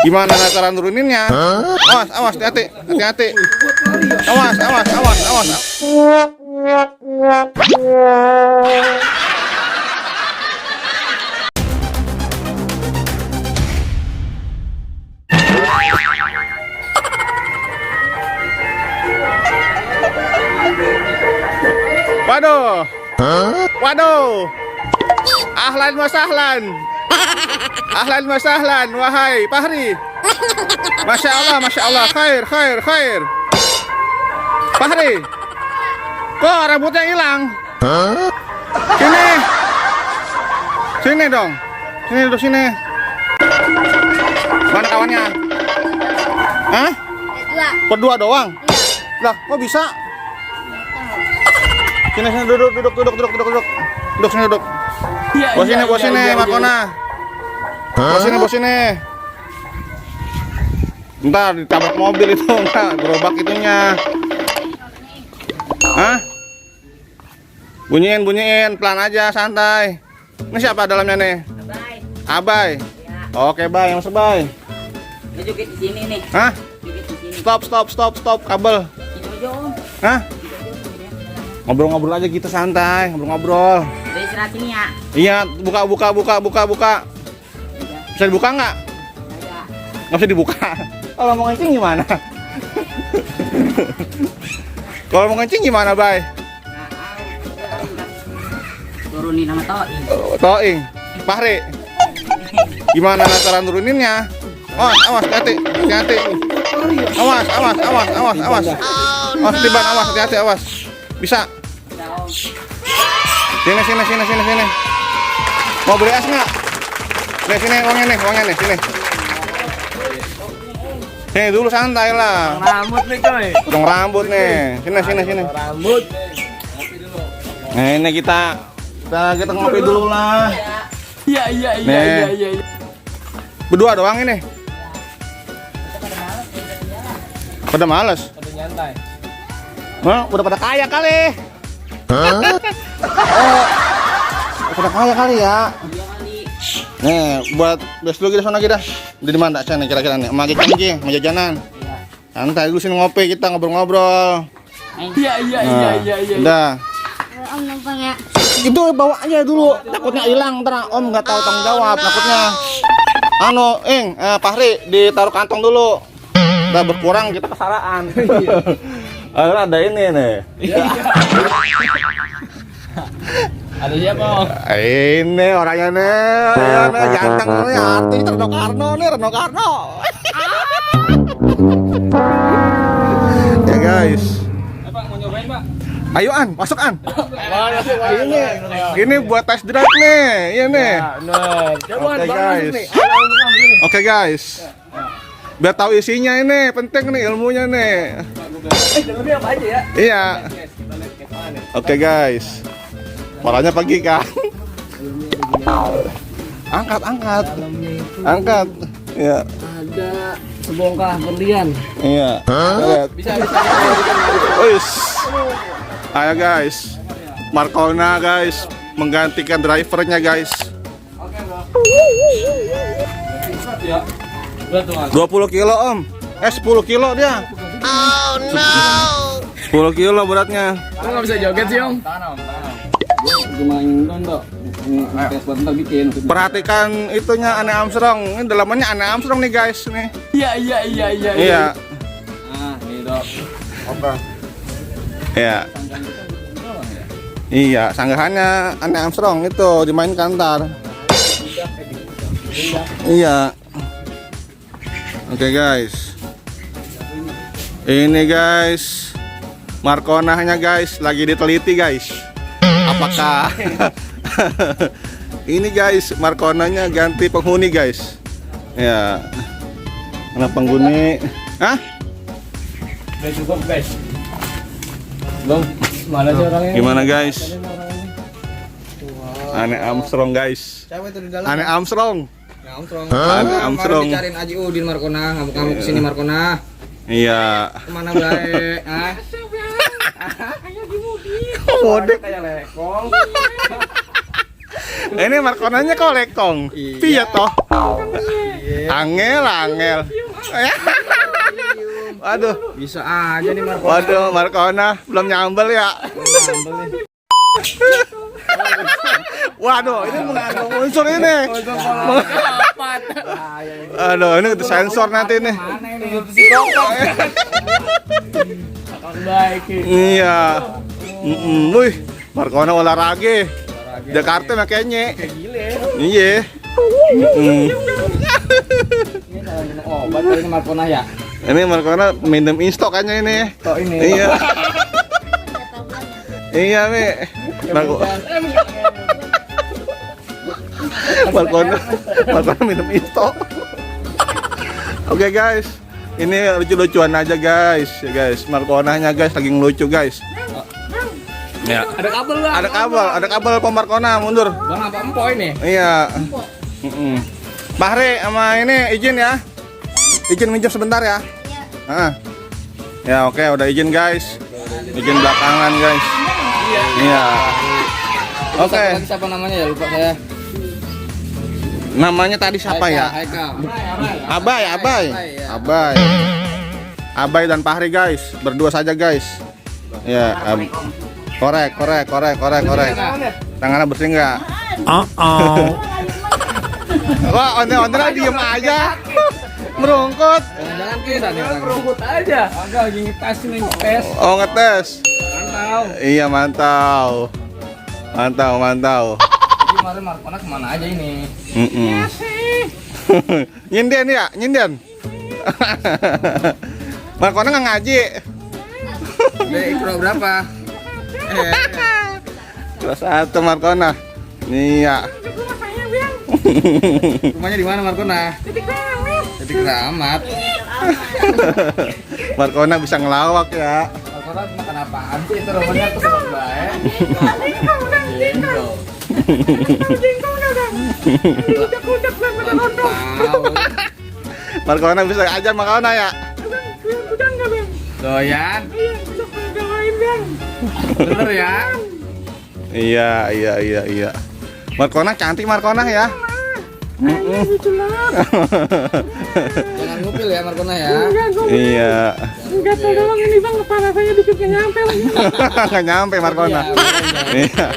Gimana cara nuruninnya? Awas, awas, hati-hati, hati-hati. Awas, awas, awas, awas. Waduh. Waduh. Ahlan wa sahlan. Ahlan wa sahlan, wahai Fahri. Masya Allah, khair, khair, khair. Fahri, kok rambutnya hilang? Sini, sini dong, sini duduk sini. Mana kawannya? Hah? Berdua doang? Lah, kok bisa? Sini, sini, duduk, duduk, duduk, duduk, duduk, duduk, duduk sini, duduk. Bos sini, Markona. Bos sini. Ntar ditabrak mobil itu, enggak, gerobak itunya. Hah? Bunyiin, pelan aja, santai. Ini siapa dalamnya nih? Abai. Oke, Bay, yang sebay. Joget di sini nih. Hah? Joget di sini. Stop, kabel. Hah? Ngobrol-ngobrol aja gitu, santai, ngobrol-ngobrol. Dari istirahat sini ya. Iya, buka. Bisa dibuka nggak? Nggak bisa dibuka. Kalau mau kencing gimana? Kalau mau kencing gimana, Bay? Turunin sama Toing. Toing. Fahri. Gimana cara nuruninnya? Awas, hati-hati. Awas. Awas, tiban, awas, hati-hati, awas. Bisa. Sini. Mau beli es nggak? Sini, uangnya nih, sini. Sini dulu, santai lah. Rambut nih coy. Potong rambut nih. Sini. Rambut. Nah, ini kita ngopi dulu lah. Iya. Berdua doang ini. Pada males. Pada nyantai. Udah pada kaya kali. Pada kaya kali ya. Nih, buat bes dulu kita sana kita. Di mana sana kira-kira nih? Sama Gengki, sama jajanan. Santai dulu sini ngopi, kita ngobrol-ngobrol. Iya. Udah. Om numpang ya. Itu bawa aja dulu. Takutnya hilang, ntar Om nggak tahu tanggung jawab. Takutnya. Fahri ditaruh kantong dulu. Udah berkurang kita kesalahan. Ada ini nih. Ada siapa? Ini orangnya nih, ganteng nih, artis Reno Karno. Ya guys. Pak mau nyobain, Pak? Ayo masuk Ini buat test drive nih, iya nih. Oke guys. Oke guys. Biar tahu isinya ini, penting nih ilmunya nih. Dalamnya apa aja ya? Iya. Oke guys. Warnanya pagi kan? Angkat. Iya. Ada sebongkah berlian. Iya. Bisa. Wis. Ayo guys. Markona guys menggantikan drivernya guys. Oke, Bro. Ya. Betul, Mas. 20 kilo Om. 10 kilo dia. Oh no. 10 kilo beratnya. Kamu nggak bisa joget sih, Om? Tanam. Lumayan dong. Tes bentar bikin. Perhatikan itunya Anne Armstrong. Ini dalamannya Anne Armstrong nih guys nih. Iya. Nah, ini dok. Oke. Iya. Iya, sanggahannya Anne Armstrong itu dimainkan ntar. Iya. Oke guys. Ini guys. Markonanya guys lagi diteliti guys. Apakah ini guys Markonanya ganti penghuni guys. Ya. Mana penghuni? Hah? Udah cukup guys. Belum. Mana sih orangnya? Gimana guys? Anne Armstrong guys. Siapa itu di dalam? Anne Armstrong. Armstrong. Anne Armstrong. Dicariin Aji Udin Markona, ngamuk-ngamuk kesini Markona. Iya. Kemana baik? Ah? Modek. Kayak lekong. Ini Markonanya kok lekong. Iya toh. Angel. Waduh, Bisa aja nih Marco. waduh, Markona belum nyambel ya. Waduh, ini mengandung unsur ini. Aduh, ini kita sensor nanti nih. Mana ini psikopat? Akan baik. Iya. Wih, Markona olahraga. Jakarta makanya. Iya. Ini kalau minum obat ini Marcona ya. Ini Markona minum instok kayaknya ini. Tok ini. Iya. Iya, Mi. Markona minum instok. Oke, guys. Ini lucu-lucuan aja, guys. Ya, guys. Markonanya, guys, lagi ngelucu, guys. Ya. Ada kabel lah. Ada kabel pemarkona mundur. Bang apa empok ini? Iya. Bahri sama ini izin ya. Izin minjem sebentar ya. Ya oke, udah izin guys. Izin belakangan guys. Iya. Oke. Siapa namanya ya? Lupa saya. Namanya tadi siapa ya? Haikal. Abai dan Fahri guys. Berdua saja guys. Ya. Korek. Tangannya bersih nggak? Wah, onde diem aja. Merungkut. Jangan kita nih. Merungkut aja. Agak lagi ngetes nih, ngetes. Oh, ngetes. Mantau. Iya, mantau. Jadi kemarin Marcona kemana aja ini? Nyinden. Markona nggak ngaji. Ikro berapa? Kelas 1 Markona. Iya. Rumahnya di mana Marcona? Titik Keramat. Markona bisa ngelawak ya. Marcona makan apaan sih itu rumahnya tuh sempat baik. Jengkol. Markona bisa ajar Markona ya. Doyan. Bener ya? Iya. Markona cantik Markona ya. Jangan ngupil ya Marcona ya. Iya. Enggak tahu doang ini bang, kepala saya dikit nggak nyampe lagi. Nggak nyampe Markona. Iya.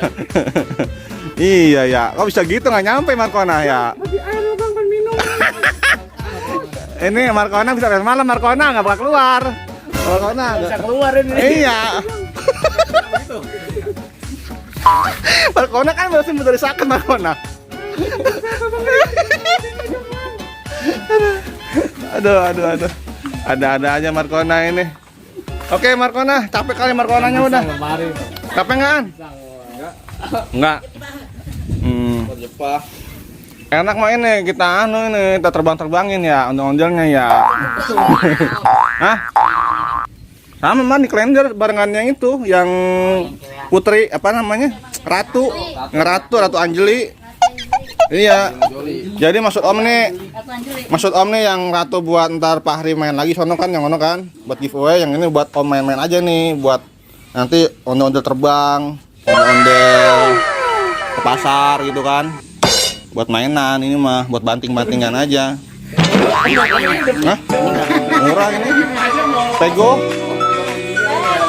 Iya ya. Kok bisa gitu nggak nyampe Markona ya? Bagi air lo bang, minum. Ini Markona bisa dari malam Markona nggak bakal keluar. Markona Bisa keluar ini. iya. Markona kan masih dari sakit Markona. Aduh. Ada aja Markona ini. Oke Markona, capek kali Markonanya udah. Capek nggak? Enggak. Jepang. Enak mah ini kita kita terbangin ya ondel-ondelnya ya. Hah? Sama man di kalender barengannya itu yang Putri apa namanya? Ratu Anjeli. Iya. Jadi maksud Om nih yang Ratu buat ntar Fahri main lagi sono kan, yang ono kan buat giveaway, yang ini buat Om main-main aja nih buat nanti ondel-ondel terbang, ondel ke pasar gitu kan. Buat mainan ini mah buat banting-bantingan aja. Hah? Murah ini.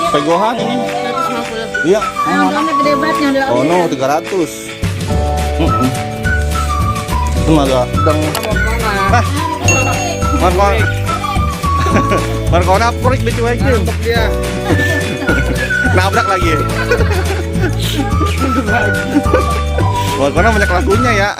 Pegohan ini. Iya. Gede banget Oh no, 300. Itu mah sedang. Markona perik dicuekin. Dia. Nabrak lagi. Markona banyak lagunya ya.